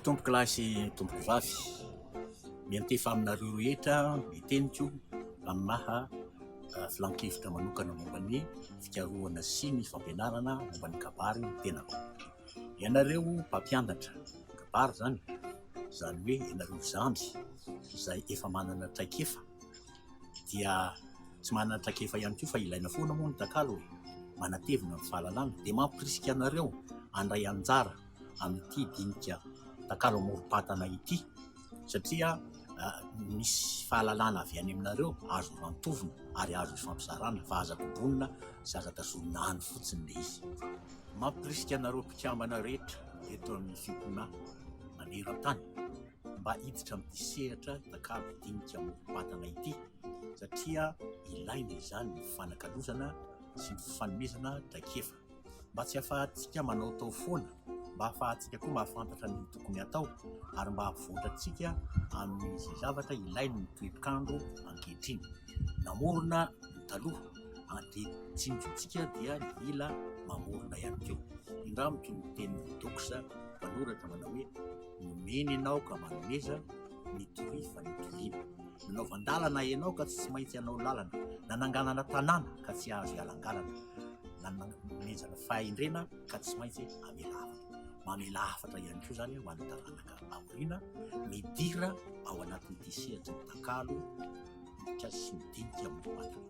Tompoko lahy sy tompoko vavy, miantefa aminareo rehetra ny teniko amin'ny maha filan-kevitra manokana momba ny fikarohana sy ny fampianarana momba ny kabary ny tenako. Ianareo mpampianatra kabary izany, izany hoe ianareo zandry izay efa manana traikefa dia tsy manana traikefa ihany koa fa ilaina foana moa ny takalo e, manatevina ny fahalalana dia mampirisika anareo handray anjara amin'ity dinika takalo amorom-patana ity satria misy fahalalana avy any aminareo azo rantovina ary azo ifampizarana fa aza kobonina sy aza tazomina any fotsiny le izy. Mampirisika anareo mpikambana rehetra eto amin'ny Fipona maneran-tany mba hiditra amin'ity sehatra takalo dinika amorom-patana ity satria ilaina izany ny fifanakalozana sy ny fifanomezana traikefa. Mba tsy hahafahantsika manaotao foana, mba hahafahantsika koa mahafantatra ny tokony hatao ary mba hampivoatra antsika amin'izay zavatra ilain'ny toetr'andro ankehitriny. Namorona ny taloha, ankehitriny koa tsika dia mila mamorona ihany koa. Indramiko ny tenin'i Dox mpanoratra manao hoe nomena ianao ka manomeza, mitoria fa nitoriana. Nanaovan-dalana ianao ka tsy maintsy hanao lalana, nananganana tanàna ka tsy azo hialangalana. Nanomezana fahendrena ka tsy maintsy hamela hafatra. Mamela hafatra ihany koa izany ho an'ny taranaka aoriana, midira ao anatin'ity sehatry ny takalo mikasy sy midinika momba ity.